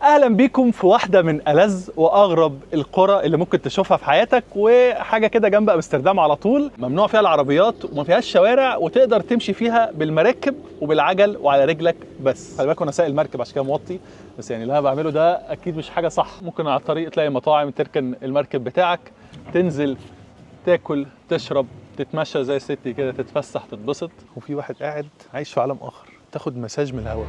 اهلا بيكم في واحدة من ألذ واغرب القرى اللي ممكن تشوفها في حياتك، وحاجه كده جنب امستردام على طول، ممنوع فيها العربيات وما فيهاش شوارع، وتقدر تمشي فيها بالمراكب وبالعجل وعلى رجلك بس. خلي بالك انا سايق المركب عشان كده موطي، بس يعني اللي انا بعمله ده اكيد مش حاجة صح. ممكن على الطريق تلاقي مطاعم، تركن المركب بتاعك، تنزل تاكل تشرب تتمشى زي ستي كده، تتفسح تتبسط. وفي واحد قاعد عايش في عالم اخر، تاخد مساج من الهواء.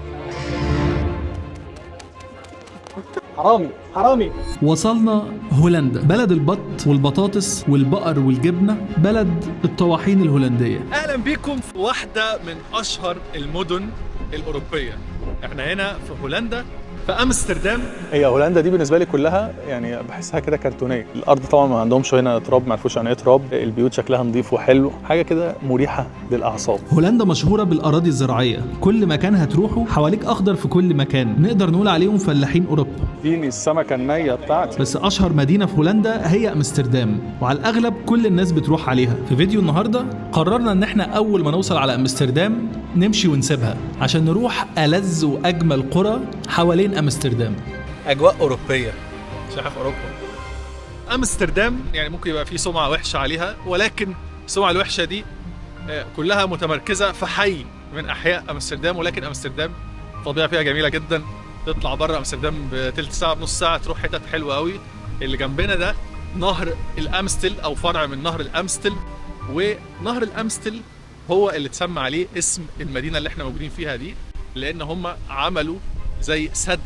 حرامي حرامي. وصلنا هولندا، بلد البط والبطاطس والبقر والجبنة، بلد الطواحين الهولندية. اهلا بيكم في واحدة من اشهر المدن الاوروبية. احنا هنا في هولندا، في امستردام. هي هولندا دي بالنسبة لي كلها يعني بحسها كده كرتونيه. الارض طبعا ما عندهمش هنا تراب، ما عرفوش يعني ايه تراب. البيوت شكلها نظيف وحلو، حاجة كده مريحه للاعصاب. هولندا مشهورة بالأراضي الزراعية، كل مكان هتروحه حواليك أخضر في كل مكان، نقدر نقول عليهم فلاحين أوروبا. اديني السمكة النية بتاعتي. بس أشهر مدينة في هولندا هي أمستردام، وعلى الأغلب كل الناس بتروح عليها. في فيديو النهاردة قررنا إن احنا أول ما نوصل على أمستردام نمشي ونسيبها عشان نروح ألذ وأجمل قرى حوالين أمستردام. اجواء اوروبية، مش في اوروبا. امستردام يعني ممكن يبقى في سمعه وحشة عليها، ولكن السمعة الوحشة دي كلها متمركزه في حي من احياء امستردام، ولكن امستردام الطبيعة فيها جميلة جدا. تطلع بره امستردام بتلت ساعة بنص ساعة تروح حتت حلوة قوي. اللي جنبنا ده نهر الامستل او فرع من نهر الامستل، ونهر الامستل هو اللي اتسمى عليه اسم المدينة اللي احنا موجودين فيها دي، لان هم عملوا زي سد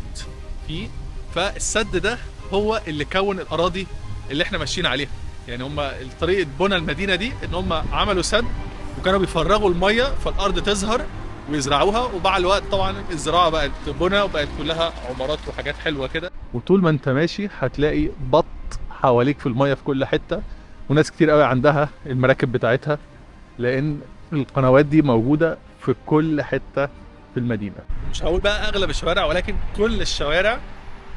فيه، فالسد ده هو اللي كون الاراضي اللي احنا ماشيين عليها. يعني هم طريقه بنى المدينة دي ان هم عملوا سد وكانوا بيفرغوا المية فالارض تزهر ويزرعوها، ومع الوقت طبعا الزراعة بقت بنى وبقت كلها عمارات وحاجات حلوة كده. وطول ما انت ماشي هتلاقي بط حواليك في المية في كل حتة، وناس كتير قوي عندها المراكب بتاعتها، لان القنوات دي موجودة في كل حتة في المدينة. مش هقول بقى اغلب الشوارع، ولكن كل الشوارع.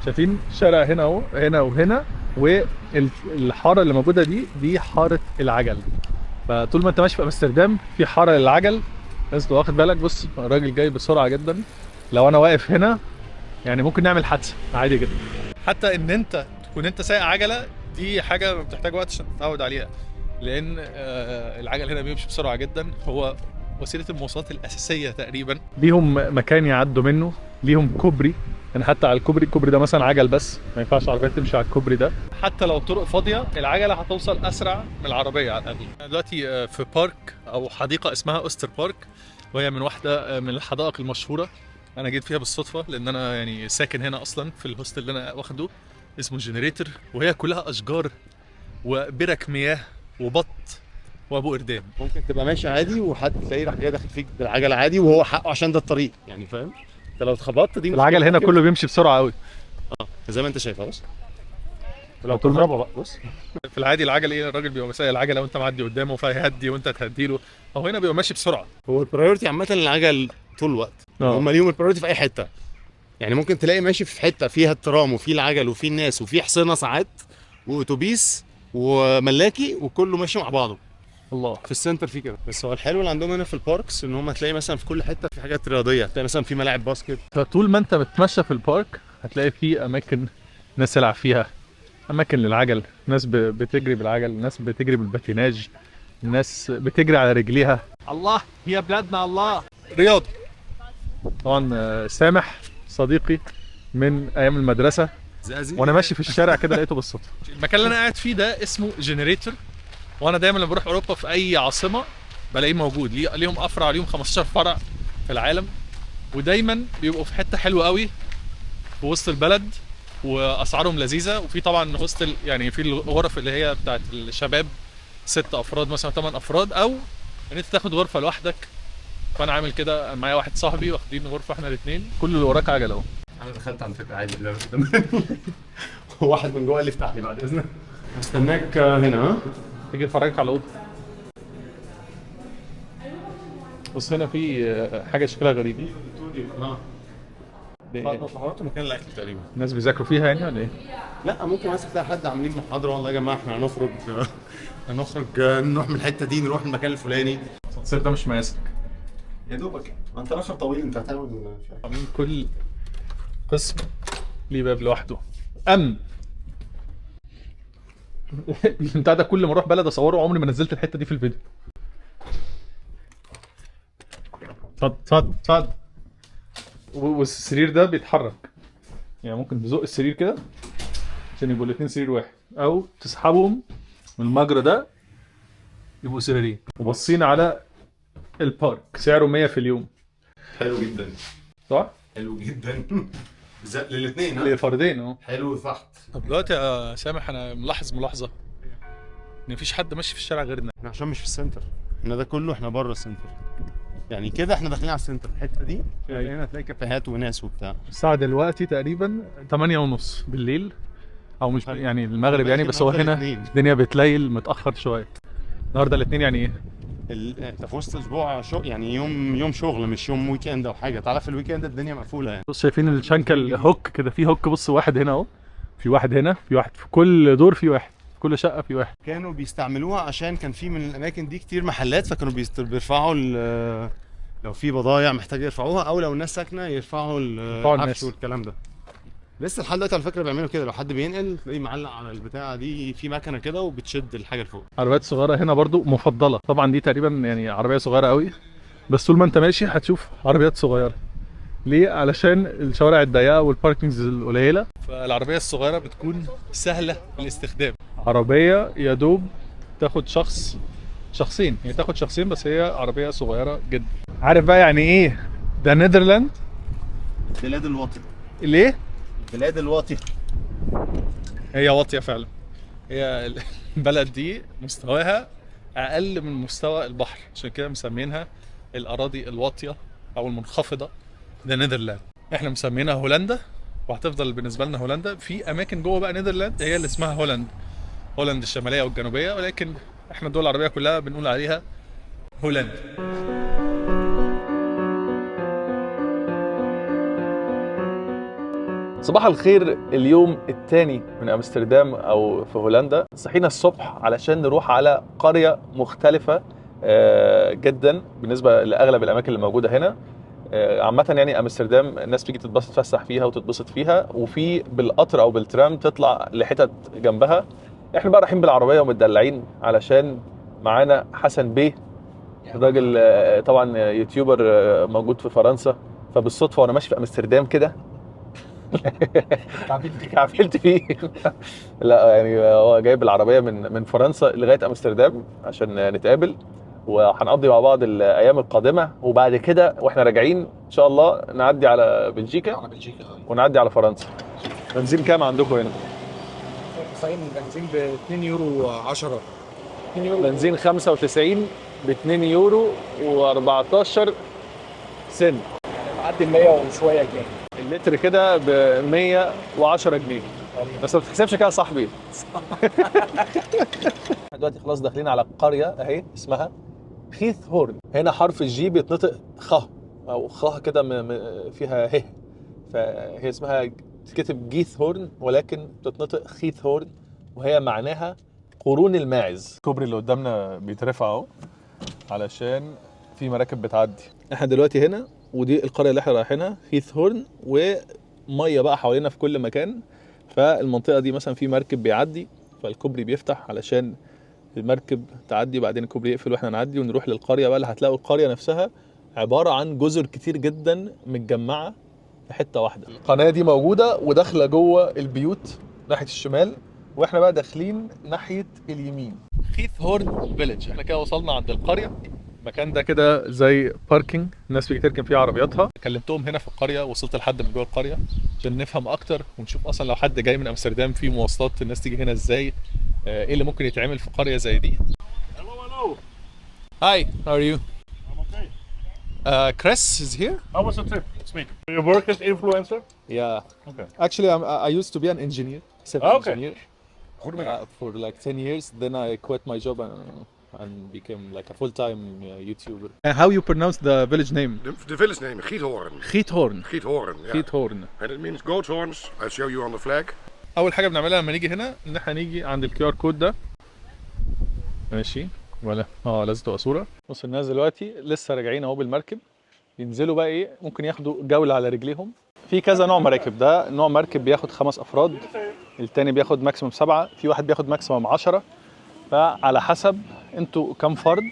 شايفين شارع هنا اهو، هنا وهنا، والحاره اللي موجودة دي حارة العجل. فطول ما انت ماشي في امستردام في حارة للعجل، لازم تبقى واخد بالك. بص الراجل جاي بسرعة جدا، لو انا واقف هنا يعني ممكن نعمل حادثه عادي جدا. حتى ان انت تكون انت سايق عجله دي حاجة بتحتاج وقت عشان تتعود عليها، لان العجل هنا بيمشي بسرعة جدا، هو وسيلة المواصلات الاساسية تقريبا. ليهم مكان يعدوا منه، ليهم كوبري، يعني حتى على الكوبري، الكوبري ده مثلا عجل بس، ما ينفعش عربيات تمشي على الكوبري ده. حتى لو الطرق فاضية العجلة هتوصل اسرع من العربية على الاقل. أنا دلوقتي في park او حديقة اسمها اوستر بارك، وهي من واحدة من الحدائق المشهورة. انا جيت فيها بالصدفة لان انا يعني ساكن هنا اصلا في ال hostel اللي انا واخده اسمه جنريتور، وهي كلها اشجار وبرك مياه وبط وابو قردان. ممكن تبقى ماشي عادي وحد تلاقيه راح جاي داخل فيك بالعجله عادي، وهو حقه عشان ده الطريق، يعني فاهم؟ انت لو اتخبطت دي العجل هنا كله بيمشي بسرعة قوي زي ما انت شايف اهو. بص ولو طول ما- كهربا بقى بص في العادي العجل ايه، الراجل بيبقى سايق العجلة وانت معدي قدامه فيهدي وانت تهدي له، هو هنا بيبقى ماشي بسرعة. هو ال priority عامة العجل طول الوقت، هم ليهم ال priority في اي حتة. يعني ممكن تلاقي ماشي في حتة فيها الترام وفي العجل وفي الناس وفي حصينة ساعات واتوبيس وملاكي وكله ماشي مع بعضه. الله. في ال center في كده. بس هو الحلو اللي عندهم هنا في ال parks ان هم تلاقي مثلا في كل حتة في حاجات رياضية، تلاقي مثلا في ملاعب basket. فطول ما انت بتمشى في ال park هتلاقي في اماكن ناس تلعب فيها، اماكن للعجل، ناس بتجري بالعجل، ناس بتجري بالباتيناج، ناس بتجري على رجليها. الله يا بلادنا الله. رياضة طبعا. سامح صديقي من ايام المدرسة، وانا ماشي في الشارع كده لقيته بالصدفة. المكان اللي انا قاعد فيه ده اسمه جنريتور، وانا دايما لما بروح اوروبا في اي عاصمة بلاقيه موجود. ليهم افرع، ليهم 15 فرع في العالم، ودايما بيبقوا في حتة حلوة قوي في وسط البلد، واسعارهم لذيذة. وفي طبعا hostel، يعني في الغرف اللي هي بتاعت الشباب 6 افراد مثلا 8 افراد، او ان انت تاخد غرفة لوحدك. فانا عامل كده معايا واحد صاحبي، واخدين غرفة احنا الاثنين، كل اللي وراك عجله اهو. انا دخلت على فكرة عادي واحد من جوه اللي افتح لي بعد اذنك. هستناك هنا. ها تيجي اتفرجك على الاوضة. بص هنا في حاجة شكلها غريب. ده إيه؟ مكان الاكل تقريبا. الناس بيذاكروا فيها يعني ولا ايه؟ لا ممكن مثلا تلاقي حد عاملين محاضرة، والله يا جماعة احنا هنخرج نروح من الحتة دي نروح المكان الفلاني. الاسانسير ده مش ماسك يا دوبك ما انت اخر طويل، انت هتعمل عاملين كل قسم ليه باب لوحده. البتاع ده كل ما اروح بلد اصوره، عمري ما نزلت الحتة دي في الفيديو. اتفضل اتفضل اتفضل. والسرير ده بيتحرك، يعني ممكن تزق السرير كده عشان يبقوا الاثنين سرير واحد، او تسحبهم من المجرى ده يبقوا سريرين. وبصينا على ال park، سعره 100 في اليوم. حلو جدا. صح؟ حلو جدا للاثنين. لفردين اهو. حلو فحت. طب دلوقتي يا سامح، انا ملاحظ ملاحظة ان مفيش حد ماشي في الشارع غيرنا. احنا عشان مش في ال center، احنا ده كله احنا بره ال center، يعني كده احنا داخلين على ال center الحتة دي. أيوة. هنا هتلاقي كافيهات وناس وبتاع. الساعة دلوقتي تقريبا 8:30 بالليل، او مش يعني المغرب يعني، بس هو هنا الدنيا بتليل متاخر شوية. النهارده الاثنين يعني ايه؟ انت في وسط اسبوع شغل، يعني يوم شغل مش يوم weekend او حاجة. تعالى في ال weekend الدنيا مقفولة يعني. بص شايفين الشنكل hook كده، في hook، بص واحد هنا اهو، في واحد هنا، في واحد في كل دور، في واحد في كل شقه في واحد. كانوا بيستعملوها عشان كان في من الاماكن دي كتير محلات، فكانوا بيرفعوا لو في بضايع محتاجه يرفعوها، او لو الناس ساكنة يرفعوا العفش والكلام ده. لسه لحد دلوقتي على فكرة بيعملوا كده، لو حد بينقل تلاقيه معلق على البتاعه دي في مكنه كده وبتشد الحاجة لفوق. عربيات صغيرة هنا برضو مفضلة طبعا، دي تقريبا يعني عربية صغيرة قوي، بس طول ما انت ماشي هتشوف عربيات صغيرة. ليه؟ علشان الشوارع الضيقه وال parkings القليلة، فالعربيه الصغيرة بتكون سهلة في الاستخدام. عربية يا دوب تاخد شخص شخصين، يعني تاخد شخصين بس، هي عربية صغيرة جدا. عارف بقى يعني ايه ده Netherland؟ بلاد الواطي. ليه؟ بلاد الواطي. هي واطية فعلا، هي البلد دي مستواها اقل من مستوى البحر، عشان كده مسمينها الاراضي الواطيه او المنخفضة، ده Netherland. احنا مسمينها هولندا وهتفضل بالنسبة لنا هولندا. في اماكن جوه بقى Netherland هي اللي اسمها هولند، هولند الشمالية والجنوبيه، ولكن احنا الدول العربية كلها بنقول عليها هولندا. صباح الخير. اليوم الثاني من امستردام او في هولندا. صحينا الصبح علشان نروح على قرية مختلفة جدا بالنسبة لاغلب الاماكن اللي موجودة هنا. عامة يعني امستردام الناس بتيجي تتبسط تتفسح فيها وتتبسط فيها، وفي بالقطر او بالترام تطلع لحتت جنبها. احنا بقى رايحين بالعربية ومتدلعين علشان معانا حسن بيه، راجل طبعا يوتيوبر موجود في فرنسا. فبالصدفه وانا ماشي في امستردام كده كعبلت فيه. لا يعني هو جايب العربية من فرنسا لغاية امستردام عشان نتقابل، وهنقضي مع بعض الايام القادمة. وبعد كده واحنا راجعين ان شاء الله نعدي على بلجيكا، ونعدي على فرنسا. بنزين كام عندكم هنا؟ بنزين ب 2 يورو 10. بنزين 95 ب 2 يورو و14 سنت، يعني معدي 100 وشوية جنيه اللتر كده ب 110 جنيه. بس ما بتحسبش كده يا صاحبي. دلوقتي خلاص داخلين على قرية اهي اسمها خيث هورن. هنا حرف ال G بيتنطق خ او خ كده فيها ه، فهي اسمها تتكتب جيث هورن ولكن بتتنطق خيث هورن، وهي معناها قرون الماعز. الكوبري اللي قدامنا بيترفع اهو علشان في مراكب بتعدي. احنا دلوقتي هنا ودي القرية اللي احنا رايحينها خيث هورن، ومية بقى حوالينا في كل مكان. فالمنطقه دي مثلا في مركب بيعدي، فالكوبري بيفتح علشان المركب تعدي، بعدين الكوبري يقفل واحنا نعدي ونروح للقريه بقى. اللي هتلاقوا القرية نفسها عبارة عن جزر كتير جدا متجمعه في حتة واحدة. القناة دي موجودة وداخله جوه البيوت ناحية الشمال، واحنا بقى داخلين ناحية اليمين. خيث هورن village. احنا كده وصلنا عند القرية. المكان ده كده زي parking الناس بتيجي تركن فيه عربياتها. كلمتهم هنا في القرية، وصلت لحد من جوه القرية عشان نفهم اكتر ونشوف اصلا لو حد جاي من امستردام في مواصلات الناس تيجي هنا ازاي، ايه اللي ممكن يتعمل في قرية زي دي. Hello, hello. Hi, how are you? I'm okay. Chris is here. How was the trip? It's me. You work as influencer? Yeah. Okay. Actually, I used to be an engineer, civil Okay. engineer. For like 10 years. Then I quit my job and became like a full-time YouTuber. And how you pronounce the village name? The village name, Giethoorn. Giethoorn. Giethoorn, yeah. Giethoorn. And it means goat horns. I'll show you on the flag. أول حاجة بنعملها لما نيجي هنا إن إحنا نيجي عند ال QR code ده. ماشي ولا؟ لازم تبقى صورة. بص الناس دلوقتي لسه راجعين أهو بالمركب، ينزلوا بقى إيه، ممكن ياخدوا جولة على رجليهم. في كذا نوع مراكب، ده نوع مركب بياخد 5 افراد، التاني بياخد maximum 7، في واحد بياخد maximum 10، فعلى حسب انتوا كام فرد.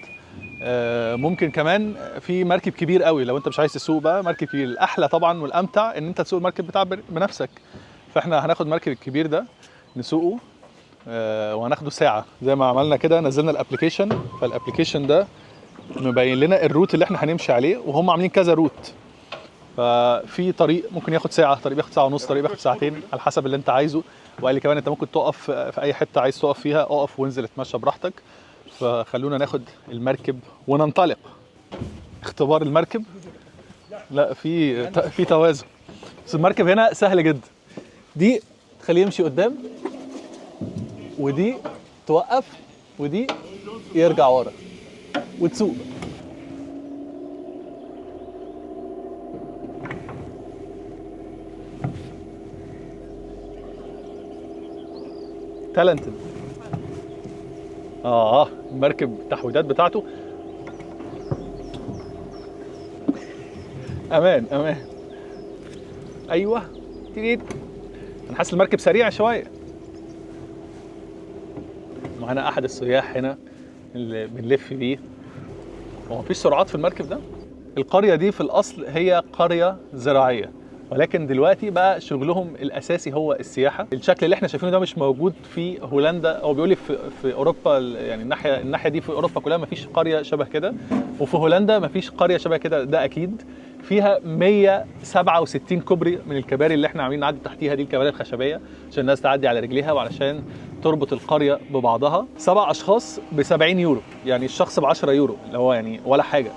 ممكن كمان في مركب كبير قوي لو انت مش عايز تسوق بقى مركب كبير. الاحلى طبعا والامتع ان انت تسوق المركب بتاعك بنفسك، فاحنا هناخد مركب الكبير ده نسوقه، وهناخده ساعة زي ما عملنا كده. نزلنا ال application، فال application ده مبين لنا ال route اللي احنا هنمشي عليه، وهم عاملين كذا route. ففي طريق ممكن ياخد ساعة، طريق بياخد ساعة ونص، طريق بياخد ساعتين، على حسب اللي انت عايزه. وقال لي كمان انت ممكن تقف في اي حتة عايز تقف فيها، اقف وانزل اتمشى براحتك. فخلونا ناخد المركب وننطلق. اختبار المركب، لا في توازن، بس المركب هنا سهل جدا. دي تخليه يمشي قدام، ودي توقف، ودي يرجع ورا وتسوق. talented. المركب التحويدات بتاعته امان امان. ايوه تريد. انا حاسس المركب سريع شوية. معانا احد السياح هنا اللي بنلف بيه. هو مفيش سرعات في المركب ده؟ القرية دي في الاصل هي قرية زراعية، ولكن دلوقتي بقى شغلهم الاساسي هو السياحة. الشكل اللي احنا شايفينه ده مش موجود في هولندا، او بيقول لي في اوروبا، يعني الناحية دي في اوروبا كلها مفيش قرية شبه كده، وفي هولندا مفيش قرية شبه كده. ده اكيد فيها 167 كوبري من الكباري اللي احنا عاملين نعدي تحتيها دي، الكباري الخشبية عشان الناس تعدي على رجليها وعلشان تربط القرية ببعضها. 7 اشخاص ب 70 يورو، يعني الشخص ب 10 يورو، اللي هو يعني ولا حاجة.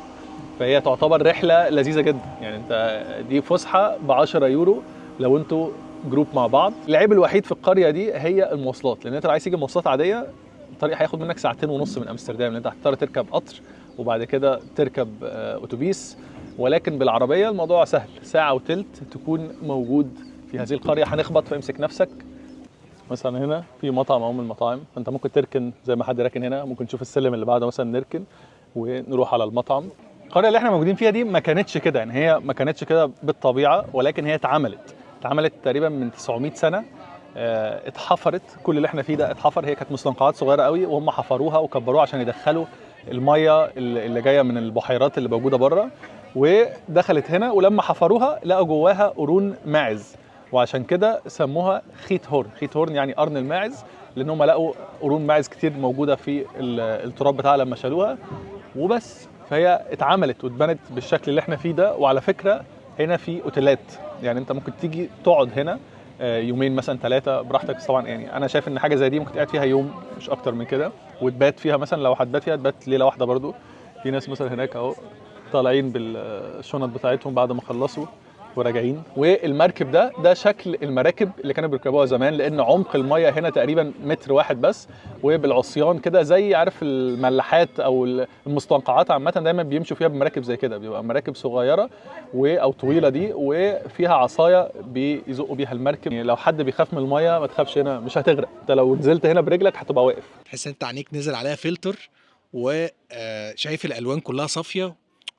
فهي تعتبر رحله لذيذة جدا، يعني انت دي فسحة ب 10 يورو لو انتوا group مع بعض. العيب الوحيد في القرية دي هي المواصلات، لان انت لو عايز تيجي مواصلات عادية الطريق هياخد منك 2.5 ساعة من امستردام، لان انت هتضطر تركب قطر وبعد كده تركب اتوبيس. ولكن بالعربية الموضوع سهل، 1.2 ساعة تكون موجود في هذه القرية. هنخبط فامسك نفسك. مثلا هنا في مطعم او من المطاعم، فانت ممكن تركن زي ما حد راكن هنا، ممكن تشوف السلم اللي بعده مثلا نركن ونروح على المطعم. القرية اللي احنا موجودين فيها دي ما كانتش كده، يعني هي ما كانتش كده بالطبيعة، ولكن هي اتعملت تقريبا من 900 سنة. اتحفرت، كل اللي احنا فيه ده اتحفر. هي كانت مستنقعات صغيرة قوي وهم حفروها وكبروها عشان يدخلوا المية اللي جاية من البحيرات اللي موجودة بره، ودخلت هنا. ولما حفروها لقوا جواها قرون ماعز، وعشان كده سموها خيت هورن. خيت هورن يعني قرن الماعز، لان هم لقوا قرون ماعز كتير موجودة في التراب بتاعها لما شالوها وبس. فهي اتعملت واتبنت بالشكل اللي احنا فيه ده. وعلى فكرة هنا في اوتيلات، يعني انت ممكن تيجي تقعد هنا يومين مثلا 3 براحتك. طبعا يعني انا شايف ان حاجة زي دي ممكن تقعد فيها يوم مش اكتر من كده، وتبات فيها مثلا لو هتبات فيها تبات ليلة واحدة برضو. في ناس مثلا هناك اهو طالعين بالشنط بتاعتهم بعد ما خلصوا وراجعين. والمركب ده شكل المراكب اللي كانوا بيركبوها زمان، لان عمق المية هنا تقريبا 1 متر بس، وبالعصيان كده زي عارف الملاحات او المستنقعات عامة دايما بيمشوا فيها بمراكب زي كده، بيبقى مراكب صغيرة او طويلة دي وفيها عصاية بيزقوا بيها المركب. يعني لو حد بيخاف من المية ما تخافش، هنا مش هتغرق، انت لو نزلت هنا برجلك هتبقى واقف. تحس انت عينيك نزل عليها فلتر، وشايف الالوان كلها صافية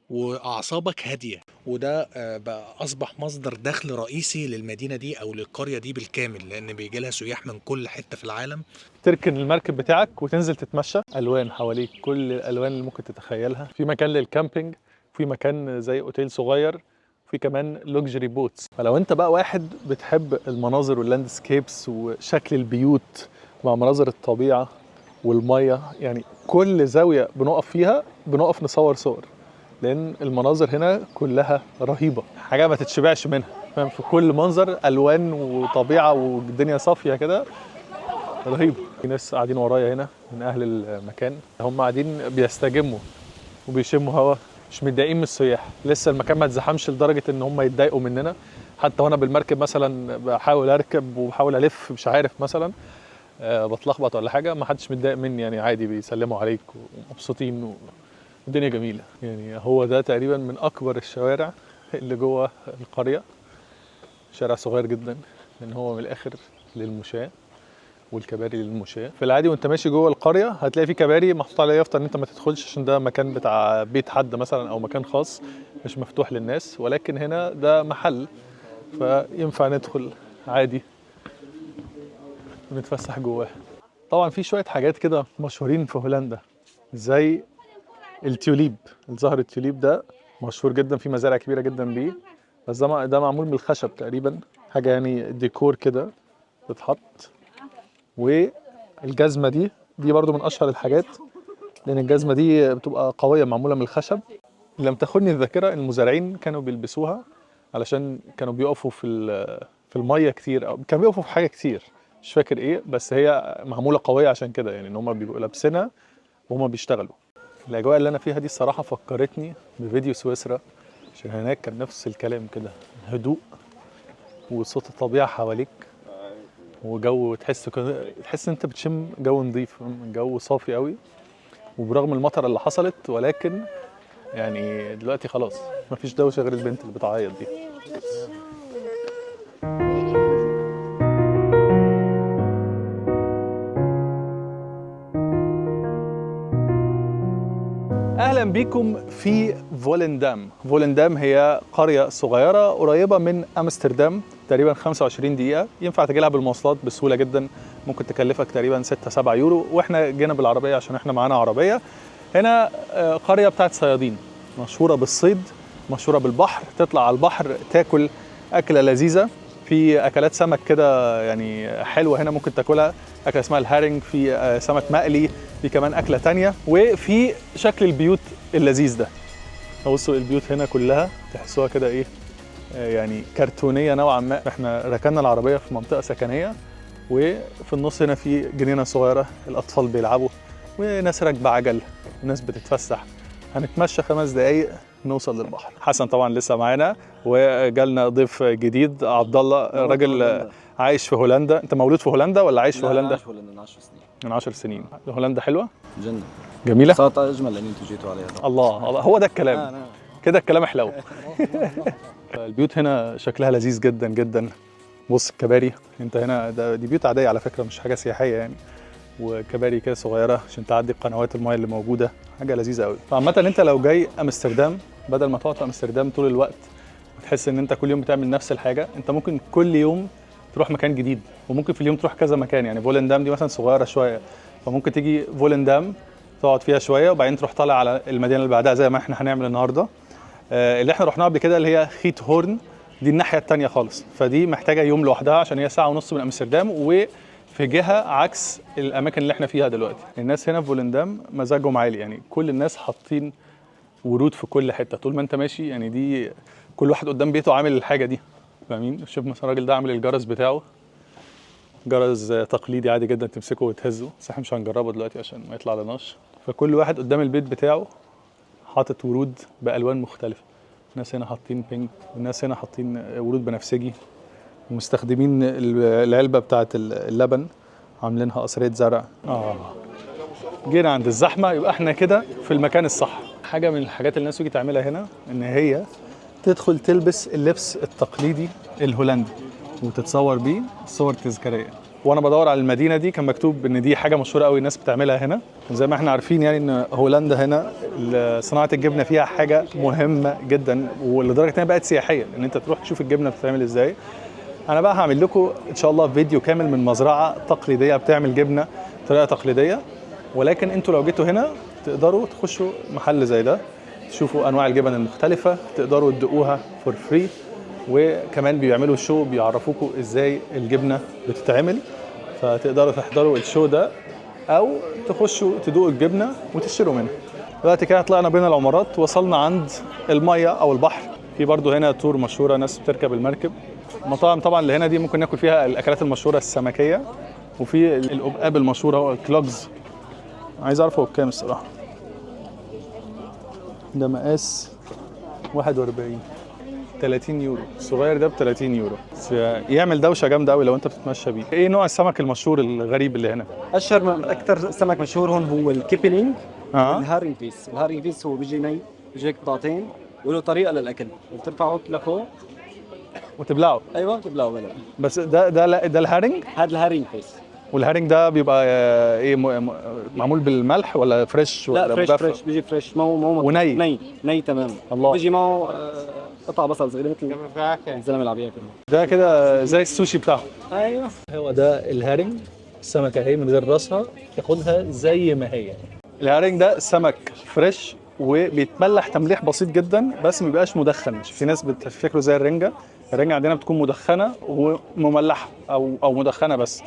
واعصابك هادية. وده بقى اصبح مصدر دخل رئيسي للمدينة دي او للقريه دي بالكامل، لان بيجي لها سياح من كل حتة في العالم. تركن المركب بتاعك وتنزل تتمشى، الوان حواليك، كل الالوان اللي ممكن تتخيلها. في مكان لل camping، في مكان زي اوتيل صغير، في كمان luxury boats. فلو انت بقى واحد بتحب المناظر وال landscapes وشكل البيوت مع مناظر الطبيعة والمية، يعني كل زاوية بنقف فيها بنقف نصور صور، لان المناظر هنا كلها رهيبة، حاجة ما تتشبعش منها، فاهم؟ في كل منظر الوان وطبيعه والدنيا صافية كده، رهيبة. في ناس قاعدين ورايا هنا من اهل المكان، هم قاعدين بيستجموا وبيشموا هوا، مش متضايقين من السياح، لسه المكان ما اتزحمش لدرجة ان هم يتضايقوا مننا. حتى وانا بالمركب مثلا بحاول اركب وبحاول الف، مش عارف مثلا بتلخبط ولا حاجة، ما حدش متضايق مني يعني، عادي بيسلموا عليك ومبسوطين والدنيا جميلة. يعني هو ده تقريبا من اكبر الشوارع اللي جوه القرية، شارع صغير جدا لان هو من الاخر للمشاة والكباري للمشاة. في العادي وانت ماشي جوه القرية هتلاقي في كباري محطوط عليها يافطة ان انت ما تدخلش عشان ده مكان بتاع بيت حد مثلا او مكان خاص مش مفتوح للناس، ولكن هنا ده محل، فينفع ندخل عادي ونتفسح جواه. طبعا في شوية حاجات كده مشهورين في هولندا، زي ال tulip، الزهر ال tulip ده مشهور جدا، في مزارع كبيرة جدا بيه، بس ده معمول من الخشب تقريبا، حاجة يعني ديكور كده بتتحط. والجزمه دي برضو من اشهر الحاجات، لان الجزمة دي بتبقى قوية معمولة من الخشب. لم تخني الذاكرة المزارعين كانوا بيلبسوها علشان كانوا بيقفوا في المية كتير، او كانوا بيقفوا في حاجة كتير مش فاكر ايه، بس هي معمولة قوية عشان كده، يعني ان هم بيبقوا لابسينها وهم بيشتغلوا. الاجواء اللي انا فيها دي الصراحة فكرتني بفيديو سويسرا، عشان هناك كان نفس الكلام كده، هدوء وصوت الطبيعة حواليك وجو تحس ان انت بتشم جو نظيف، جو صافي قوي. وبرغم المطر اللي حصلت، ولكن يعني دلوقتي خلاص مفيش دوشه غير البنت اللي بتعيط دي. اهلا بيكم في فولندام. فولندام هي قرية صغيرة قريبه من امستردام تقريبا 25 دقيقة، ينفع تجي لها بالمواصلات بسهولة جدا، ممكن تكلفك تقريبا 6-7 يورو، واحنا جينا بالعربية عشان احنا معانا عربية. هنا قرية بتاعت صيادين، مشهورة بالصيد، مشهورة بالبحر، تطلع على البحر تاكل اكله لذيذة، في اكلات سمك كده يعني حلوة هنا ممكن تاكلها، اكله اسمها الهارنج، في سمك مقلي، في كمان اكله تانية، وفي شكل البيوت اللذيذ ده. بصوا البيوت هنا كلها تحسوها كده ايه يعني كرتونيه نوعا ما. احنا ركننا العربية في منطقة سكنية، وفي النص هنا في جنينة صغيرة الاطفال بيلعبوا، وناس راكبه عجل وناس بتتفسح. هنتمشى 5 دقايق نوصل للبحر. حسن طبعا لسه معانا، وجالنا ضيف جديد عبد الله، راجل عايش في هولندا. انت مولود في هولندا ولا عايش في هولندا؟ عايش في هولندا من 10 سنين. من 10 سنين. هولندا حلوة؟ جنة جميلة؟ صارت اجمل لان انتم جيتوا عليها. الله الله، هو ده الكلام. كده الكلام حلو. البيوت هنا شكلها لذيذ جدا جدا. بص الكباري، انت هنا دي بيوت عادية على فكرة، مش حاجة سياحية يعني، وكباري كده صغيرة عشان تعدي قنوات المايه اللي موجودة، حاجة لذيذة قوي. فعامه انت لو جاي امستردام، بدل ما تقعد في امستردام طول الوقت وتحس ان انت كل يوم بتعمل نفس الحاجة، انت ممكن كل يوم تروح مكان جديد، وممكن في اليوم تروح كذا مكان. يعني فولندام دي مثلا صغيرة شوية، فممكن تيجي فولندام تقعد فيها شوية، وبعدين تروح طالع على المدينة اللي بعدها زي ما احنا هنعمل النهارده. اللي احنا رحناها قبل كده اللي هي خيت هورن، دي الناحية الثانية خالص، فدي محتاجه يوم لوحدها عشان هي 1.5 ساعة من امستردام، وفي جهة عكس الاماكن اللي احنا فيها دلوقتي. الناس هنا في فولندام مزاجهم عالي، يعني كل الناس حاطين ورود في كل حتة طول ما انت ماشي، يعني دي كل واحد قدام بيته عامل الحاجة دي، فاهمين؟ شوف مثلا الراجل ده عامل الجرس بتاعه، جرس تقليدي عادي جدا تمسكه وتهزه، بس احنا مش هنجربه دلوقتي عشان ما يطلع لناش. فكل واحد قدام البيت بتاعه حاطط ورود بالوان مختلفة. الناس هنا حاطين بينك، والناس هنا حاطين ورود بنفسجي، ومستخدمين العلبة بتاعه اللبن عاملينها قصريه زرع. جينا عند الزحمة، يبقى احنا كده في المكان الصح. حاجة من الحاجات اللي الناس تيجي تعملها هنا ان هي تدخل تلبس اللبس التقليدي الهولندي وتتصور بيه صور تذكارية. وانا بدور على المدينة دي كان مكتوب ان دي حاجة مشهورة قوي الناس بتعملها هنا. زي ما احنا عارفين يعني ان هولندا هنا صناعة الجبنة فيها حاجة مهمة جدا، ولدرجه انها بقت سياحية، ان انت تروح تشوف الجبنة بتتعمل ازاي. انا بقى هعمل لكم ان شاء الله فيديو كامل من مزرعة تقليدية بتعمل جبنه بطريقة تقليدية، ولكن انتوا لو جيتوا هنا تقدروا تخشوا محل زي ده، تشوفوا انواع الجبن المختلفة، تقدروا تدوقوها for free، وكمان بيعملوا show بيعرفوكوا ازاي الجبنة بتتعمل، فتقدروا تحضروا ال show ده او تخشوا تدوقوا الجبنة وتشتروا منها. دلوقتي كده طلعنا بين العمارات، وصلنا عند المية او البحر. في برضو هنا tour مشهورة، ناس بتركب المركب. المطاعم طبعا اللي هنا دي ممكن ناكل فيها الاكلات المشهورة السمكيه، وفي القبقاب المشهورة هو ال clogs. عايز اعرف هو بكام الصراحة. ده مقاس 41، 30 يورو. الصغير ده ب 30 يورو، بس يعمل دوشه جامدة قوي لو انت بتتمشى بيه. ايه نوع السمك المشهور الغريب اللي هنا؟ اشهر اكثر سمك مشهور هون هو ال kibbeling. ال haringvis. ال haringvis هو بيجي ني، بيجيك قطعتين وله طريقه للاكل، بترفعه لفوق وتبلعه. ايوه تبلعه بلا. بس ده ال haring؟ هذا ال haringvis. وال haring ده بيبقى ايه، معمول بالملح ولا fresh ولا لا fresh؟ fresh، بيجي fresh، مو وني ني ني تمام. الله. بيجي معه قطع بصل صغيرة مثل الزلمة اللي عم ياكل. ده كده زي السوشي بتاعهم. ايوه هو ده ال haring، السمكة اهي من غير راسها، تاخدها زي ما هي. ال haring ده سمك fresh وبيتملح تمليح بسيط جدا، بس ما بيبقاش مدخن. مش في ناس بتفتكره زي الرنجه، الرنجه عندنا بتكون مدخنه ومملحه او مدخنه بس،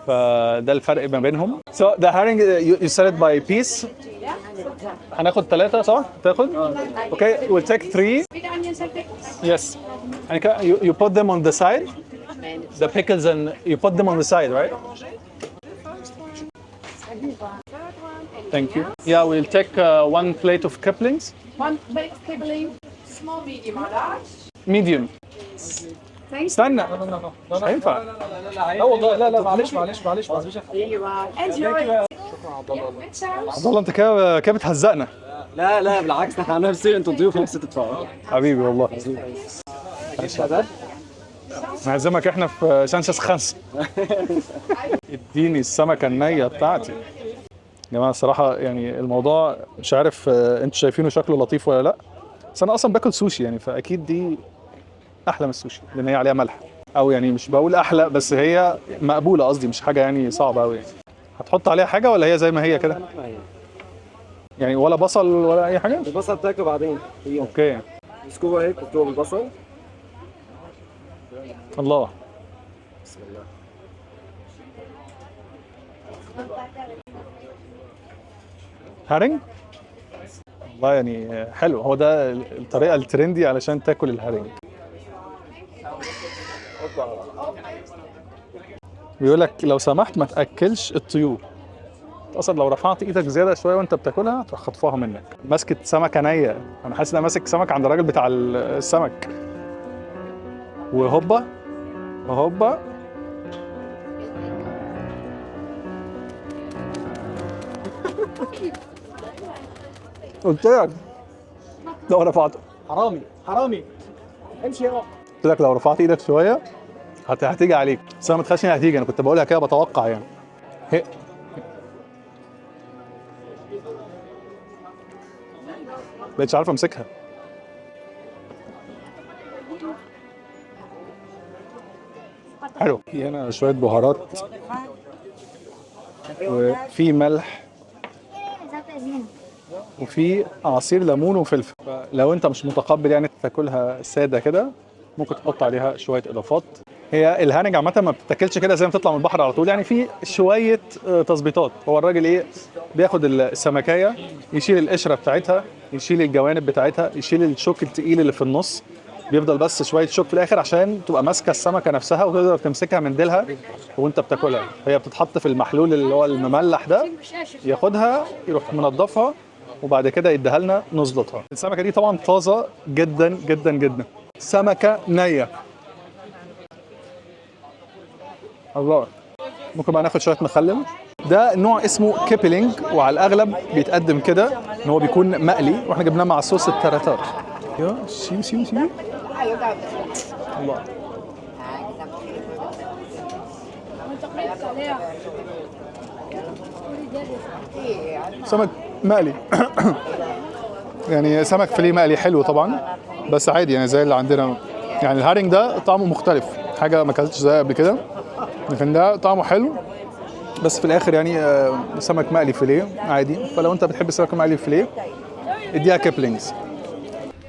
فده الفرق ما بينهم. So the herring you sell it by piece. هناخد 3 صح؟ تاخد؟ Okay, we'll take 3. With onions and pickles? Yes. And you put them on the side. The pickles and you put them on the side, right? Thank you. Yeah, we'll take one plate of kipplings. One plate kibbeling, small, medium or large. Medium. Thank you. استنى، مش هينفع. لا والله، لا لا، معلش معلش معلش معلش. Here you are. Enjoy. Yeah, with sauce. عبد الله انت كده كده بتهزقنا. لا لا بالعكس، نحن عنا بصير انتم ضيوف بس تدفعوا. حبيبي والله. نعزمك احنا في سانشيز خمسة. اديني السمكة النية بتاعتي. يا جماعة الصراحة يعني الموضوع مش عارف انتوا شايفينه شكله لطيف ولا لا، بس انا اصلا باكل سوشي يعني، فاكيد دي احلى من السوشي لان هي عليها ملح، او يعني مش بقول احلى بس هي مقبولة، قصدي مش حاجة يعني صعبة قوي يعني. هتحط عليها حاجة ولا هي زي ما هي كده؟ يعني ولا بصل ولا اي حاجة؟ البصل بتاكله بعدين. هي okay. مسكوها هيك وبتوع بالبصل. الله. بسم الله. haring؟ والله يعني حلو، هو ده الطريقة ال trendy علشان تاكل ال haring. بيقول لك لو سمحت ما تاكلش الطيور. اصلا لو رفعت ايدك زيادة شوية وانت بتاكلها تروح خطفها منك. ماسكه سمكة نيه، انا حاسس ان انا ماسك سمك عند الراجل بتاع السمك. وهوبا هوبا. قلت لك لو رفعت، حرامي حرامي، امشي يا قلت لك لو رفعت ايدك شوية هتيجي عليك، بس انا ما تخافش انها هتيجي، انا كنت بقولها كده بتوقع يعني. هي بقتش عارف امسكها. حلو. في هنا شوية بهارات وفي ملح وفي عصير ليمون وفلفل. لو انت مش متقبل يعني تاكلها ساده كده ممكن تحط عليها شوية اضافات. هي ال haring عامة ما بتتاكلش كده زي ما بتطلع من البحر على طول، يعني في شوية تظبيطات. هو الراجل ايه، بياخد السمكيه يشيل القشرة بتاعتها، يشيل الجوانب بتاعتها، يشيل الشوك التقيل اللي في النص، بيفضل بس شوية شوك في الاخر عشان تبقى ماسكه السمكة نفسها وتقدر تمسكها من ديلها وانت بتاكلها. هي بتتحط في المحلول اللي هو المملح ده، ياخدها يروح منضفها وبعد كده يديها لنا نزلطها. السمكة دي طبعا طازة جدا جدا جدا، سمكة نيه. الله. ممكن بقى ناخد شوية مخلل. ده نوع اسمه kibbeling، وعلى الاغلب بيتقدم كده ان هو بيكون مقلي، واحنا جبناه مع صوص التراتار. ايوه سيو سيو سيو. الله. سمك مقلي يعني سمك فيليه مقلي حلو طبعا، بس عادي يعني زي اللي عندنا. يعني ال haring ده طعمه مختلف، حاجة ما اكلتش زيها قبل كده، لكن ده طعمه حلو، بس في الاخر يعني سمك مقلي فيليه عادي. فلو انت بتحب السمك المقلي فيليه اديها kibelings.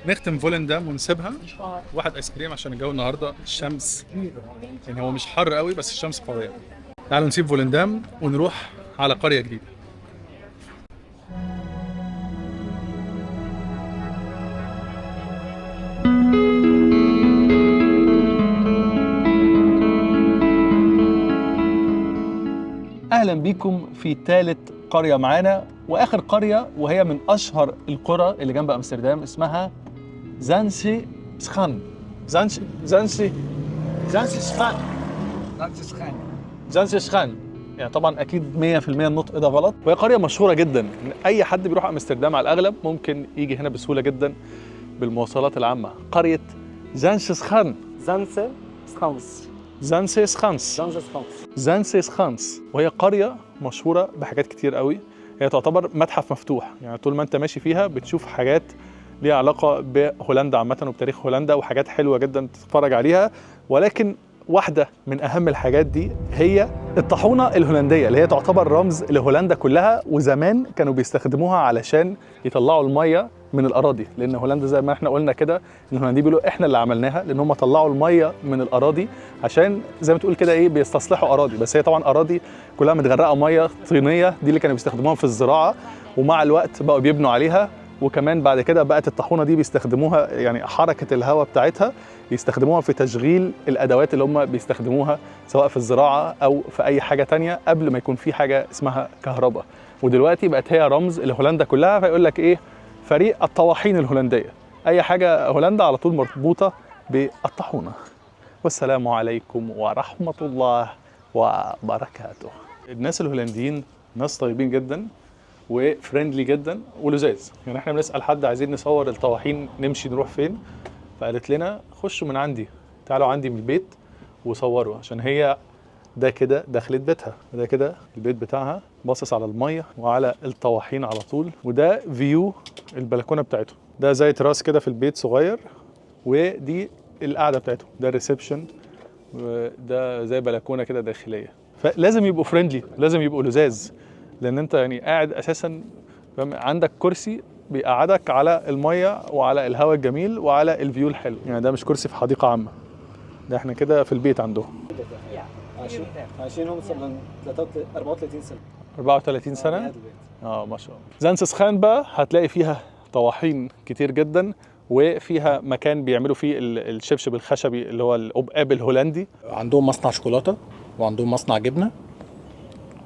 نختم فولندام ونسيبها واحد ايس كريم عشان الجو النهارده الشمس يعني هو مش حر قوي بس الشمس قوية. تعالوا نسيب فولندام ونروح على قرية جديدة. اهلا بيكم في ثالث قرية معانا واخر قرية، وهي من اشهر القرى اللي جنب امستردام، اسمها زانسي سخان. زانسي زانسي زانسي سخان زانسي سخان. يعني طبعا اكيد 100% النطق ده غلط. وهي قرية مشهورة جدا، اي حد بيروح امستردام على الاغلب ممكن يجي هنا بسهولة جدا بالمواصلات العامة. قرية زانسي سخان. زانسي سخانس. زانسي سخانس. زانسي سخانس. زانسي سخانس، وهي قرية مشهورة بحاجات كتير قوي. هي تعتبر متحف مفتوح، يعني طول ما انت ماشي فيها بتشوف حاجات ليها علاقة بهولندا عامة وبتاريخ هولندا، وحاجات حلوة جدا تتفرج عليها. ولكن واحدة من اهم الحاجات دي هي الطاحونه الهولندية، اللي هي تعتبر رمز لهولندا كلها، وزمان كانوا بيستخدموها علشان يطلعوا المية من الاراضي، لان هولندا زي ما احنا قلنا كده الهولنديين بيقولوا احنا اللي عملناها، لان هم طلعوا المية من الاراضي عشان زي ما تقول كده ايه بيستصلحوا اراضي، بس هي طبعا اراضي كلها متغرقه مية طينيه، دي اللي كانوا بيستخدموها في الزراعة، ومع الوقت بقوا بيبنوا عليها. وكمان بعد كده بقت الطاحونه دي بيستخدموها، يعني حركة الهواء بتاعتها يستخدموها في تشغيل الادوات اللي هم بيستخدموها سواء في الزراعة او في اي حاجة تانية قبل ما يكون في حاجة اسمها كهرباء. ودلوقتي بقت هي رمز لهولندا كلها، فيقول لك ايه، فريق الطواحين الهولندية، اي حاجة هولندا على طول مربوطة بالطاحونه. والسلام عليكم ورحمة الله وبركاته. الناس الهولنديين ناس طيبين جدا و friendly جدا ولذاذ، يعني احنا بنسال حد عايزين نصور الطواحين نمشي نروح فين، فقالت لنا خشوا من عندي، تعالوا عندي من البيت وصوروا، عشان هي ده كده دخلت بيتها، ده كده البيت بتاعها باصص على المية وعلى الطواحين على طول، وده view البلكونه بتاعته، ده زي تراس كده في البيت صغير، ودي القعدة بتاعته، ده ال reception، وده زي بلكونة كده داخلية. فلازم يبقوا friendly، لازم يبقوا لذاذ، لان انت يعني قاعد اساسا عندك كرسي بيقعدك على المية وعلى الهواء الجميل وعلى ال view الحلو، يعني ده مش كرسي في حديقة عامة، ده احنا كده في البيت عندهم. عايشين هم صار لهم 34 سنة. 34 سنة؟ ما شاء الله. زانس سخان بقى هتلاقي فيها طواحين كتير جدا، وفيها مكان بيعملوا فيه الشبشب الخشبي اللي هو القبقاب الهولندي. عندهم مصنع شوكولاتة وعندهم مصنع جبنه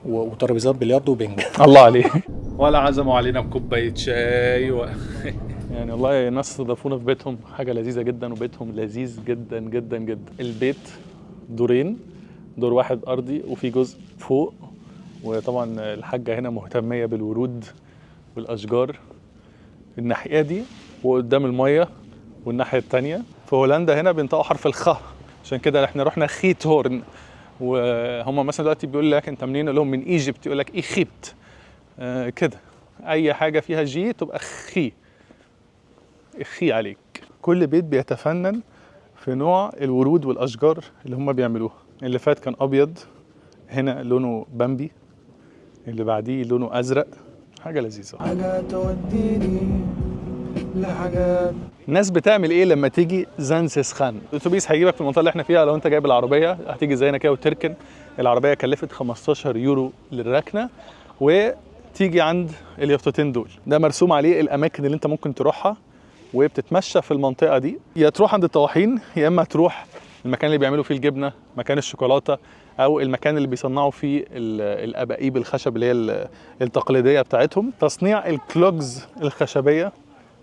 وترابيزات بلياردو وبنج. الله عليه. ولا عزموا علينا بكوبايه شاي يعني والله الناس استضافونا في بيتهم، حاجة لذيذة جدا، وبيتهم لذيذ جدا جدا جدا. البيت دورين، دور واحد ارضي وفي جزء فوق، وطبعا الحاجة هنا مهتميه بالورود والاشجار الناحية دي، وقدام المية والناحية الثانية. في هولندا هنا بينطقوا حرف الخ، عشان كده احنا رحنا خيتهورن، وهم مثلا دلوقتي بيقول لك انت منين، يقول لهم من Egypt، يقول لك Egypt، كده اي حاجة فيها G تبقى خي خي عليك. كل بيت بيتفنن في نوع الورود والاشجار اللي هم بيعملوها. اللي فات كان ابيض، هنا لونه بامبي، اللي بعديه لونه ازرق، حاجة لذيذة. حاجة توديني لحاجات. الناس بتعمل ايه لما تيجي زانس سخان؟ الاتوبيس هيجيبك في المنطقة اللي احنا فيها، لو انت جايب العربية هتيجي زينا كده وتركن العربية، كلفت 15 يورو للركنه، وتيجي عند اليافطتين دول، ده مرسوم عليه الاماكن اللي انت ممكن تروحها وبتتمشى في المنطقة دي، يا تروح عند الطواحين، يا اما تروح المكان اللي بيعملوا فيه الجبنة، مكان الشوكولاتة، او المكان اللي بيصنعوا فيه الابائيب الخشب اللي هي التقليدية بتاعتهم، تصنيع ال clogs الخشبية.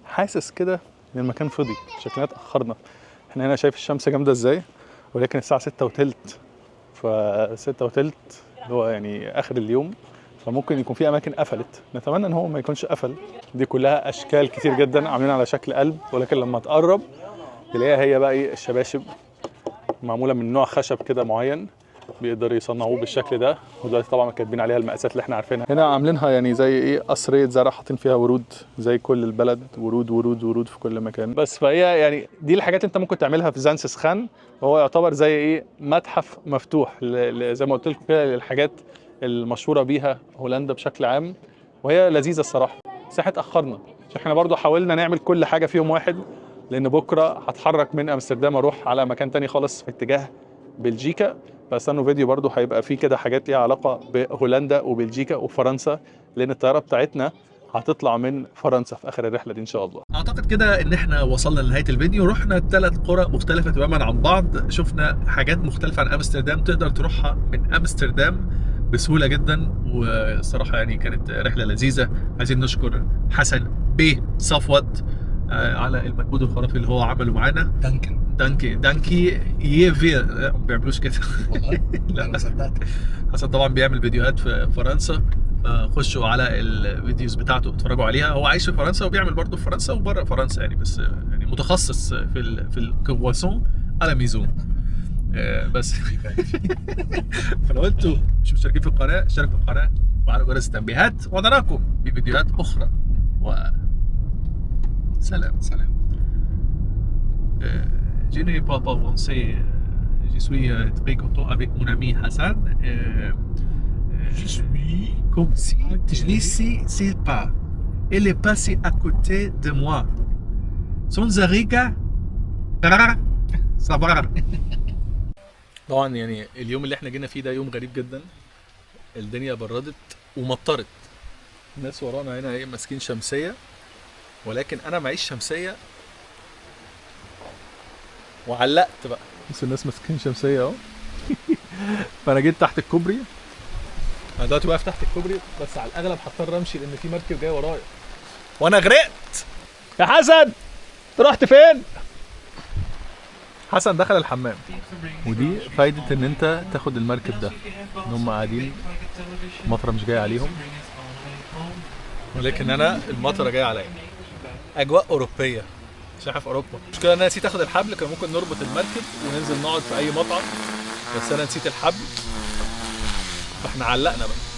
حاسس كده ان المكان فضي، شكلنا اتاخرنا. احنا هنا شايف الشمس جامدة ازاي، ولكن الساعة 6:20، ف 6:20 اللي هو يعني اخر اليوم، فممكن يكون في اماكن قفلت، نتمنى ان هو ما يكونش قفل. دي كلها اشكال كتير جدا عاملين على شكل قلب، ولكن لما تقرب تلاقيها هي بقى ايه، الشباشب معمولة من نوع خشب كده معين بيقدروا يصنعوه بالشكل ده، ودلوقتي طبعا كاتبين عليها المقاسات اللي احنا عارفينها. هنا عاملينها يعني زي ايه، قصريه زرع، حاطين فيها ورود زي كل البلد، ورود ورود ورود في كل مكان. بس فهي يعني دي الحاجات اللي انت ممكن تعملها في زانس سخان، وهو يعتبر زي ايه، متحف مفتوح زي ما قلت لكم كده للحاجات المشهورة بيها هولندا بشكل عام، وهي لذيذة الصراحة. بس احنا اتاخرنا عشان احنا برضو حاولنا نعمل كل حاجة في يوم واحد، لان بكره هتحرك من امستردام اروح على مكان تاني خالص في اتجاه بلجيكا، فاستنوا فيديو برضو هيبقى فيه كده حاجات ليها علاقة بهولندا وبلجيكا وفرنسا، لان الطيارة بتاعتنا هتطلع من فرنسا في اخر الرحلة دي ان شاء الله. اعتقد كده ان احنا وصلنا لنهاية الفيديو، رحنا 3 قرى مختلفة تماما عن بعض، شفنا حاجات مختلفة عن امستردام تقدر تروحها من امستردام بسهولة جدا، والصراحة يعني كانت رحله لذيذة. عايزين نشكر حسن بيه صفوت على المجهود الخرافي اللي هو عمله معانا. دانكن دانكي دانكي يفي، ما بيعملوش كده والله. لا انا صدقت. حسن طبعا بيعمل فيديوهات في فرنسا، خشوا على ال videos بتاعته اتفرجوا عليها. هو عايش في فرنسا وبيعمل برضه في فرنسا وبره فرنسا يعني، بس يعني متخصص في ال croissant à la maison بس. فلو انتوا مش مشتركين في القناة اشتركوا في القناة وعلى جرس التنبيهات، ونراكم في فيديوهات اخرى و سلام سلام. Je ne parle pas français. Je suis très content avec mon ami Hassan. Je suis comme si je ne sais pas. Il est passé à côté de moi. Sans regard. Ça va. طبعا يعني اليوم اللي احنا جينا فيه ده يوم غريب جدا، الدنيا بردت ومطرت. الناس ورانا هنا ايه ماسكين شمسية، ولكن انا معيش شمسية وعلقت بقى. بس الناس ماسكين شمسية اهو. فانا جيت تحت الكوبري، انا دلوقتي واقف تحت الكوبري، بس على الاغلب هضطر امشي لان في مركب جاي ورايا وانا غرقت. يا حسن انت رحت فين؟ حسن دخل الحمام. ودي فايدة ان انت تاخد المركب ده، ان هم قاعدين المطره مش جاية عليهم، ولكن انا المطره جاية عليا. اجواء اوروبية عشان احنا في اوروبا. المشكلة ان انا نسيت اخد الحبل، كان ممكن نربط المركب وننزل نقعد في اي مطعم، بس انا نسيت الحبل فاحنا علقنا بقى.